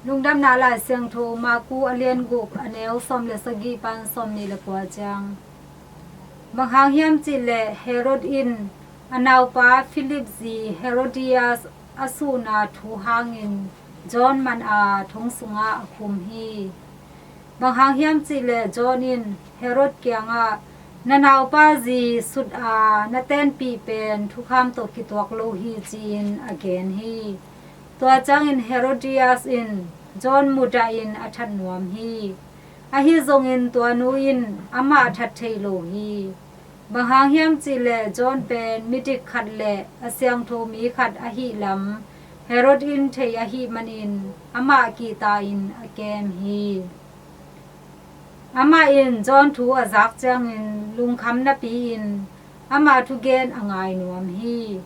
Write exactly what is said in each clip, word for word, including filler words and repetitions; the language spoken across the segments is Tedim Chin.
Lungdamna Lai Siangtho Marku a lian guk, a neu sawm le sagih pan sawmnih le kua ciang. Bang hang hiam cih leh Herod in a naupa Philip zi Herodias a suhna thu hangin John man a thong sungah a khum hi. Bang hang hiam cih leh John in Herod kiangah, "Na naupa zi sut a na tenpih pen thukham tawh kituak lo hi," ci-in a gen hi. Tua ciangin Herodias in John mudahin a that nuam hi. Ahi zongin tua nu in amah that thei lo hi. Bang hang hiam cih leh John pen midik khat le a siangtho mi khat ahih lam Herod in thei ahih manin amah kihta-in a kem hi. Amah in John thu a zak ciangin lungkham napi-in amah thugen a ngai nuam hi.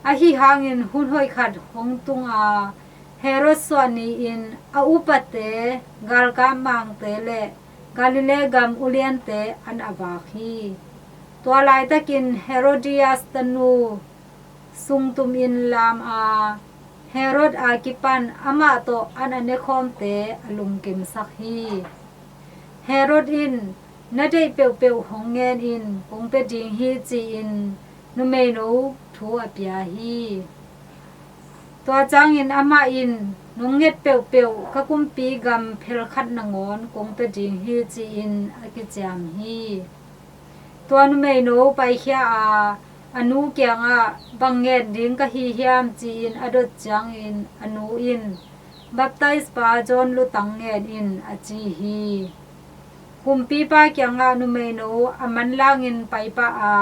Ahi hangin hun hoih khat hong tung a, Herod suah ni-in a upate, galkap mangte le Galilee gam uliante an a vak hi. Tua laitakin Herodias tanu sungtumin lam a, Herod a kipan amah tawh an a nekhawmte a lungkimsak hi. Herod in, "Na deih peuhpeuh hong ngen in, kong pia ding hi," ci-in numeino thu a pia hi. Tua ciangin amah in, "Nong nget peuhpeuh ka kumpi gam phel khat nangawn kong pia ding hi," ci-in a kiciam hi. Tua numeino paikhia a, a nu kiangah, "Bang ngen ding ka hi hiam?" ci-in a dot ciangin a nu in, "Baptize pa John lutang ngen in," a ci hi. Kumpipa kiangah numeino a manlangin paipah a,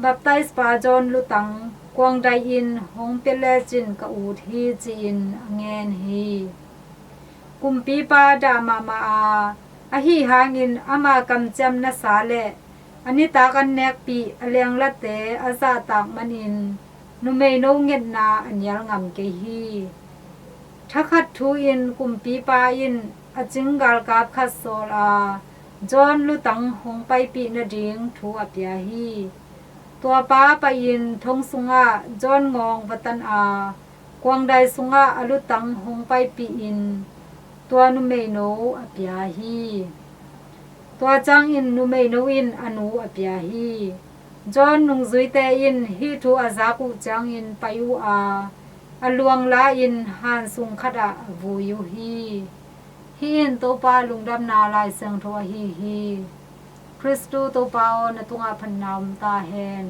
"Baptize pa John lutang kuangdai in hong pia lecin ka ut hi," ci-in a ngen hi. Kumpipa dah mahmah a, ahi hangin ama kamciam nasa le a nitak an nekpih a lenglate a zahtak manin numeino ngetna a nial ngam kei hi. Thakhat thu-in kumpipa in a cing galkap khat sawl a, John lutang hong paipih nading thu a pia hi. Tua pa pai-in thong sungah John ngawng va tan a, kuangdai sungah a lutang hong paipihin tua numeino a pia hi. Tua ciangin numeino in a nu a pia hi. John nungzuite in hih thu a zak uh ciangin pai uh a, a luang la-in han sung khatah a vui uh hi. Hih in Topa lungdamna Lai Siangtho ahi hi. Khristu Topa aw, na tungah phatna om ta hen.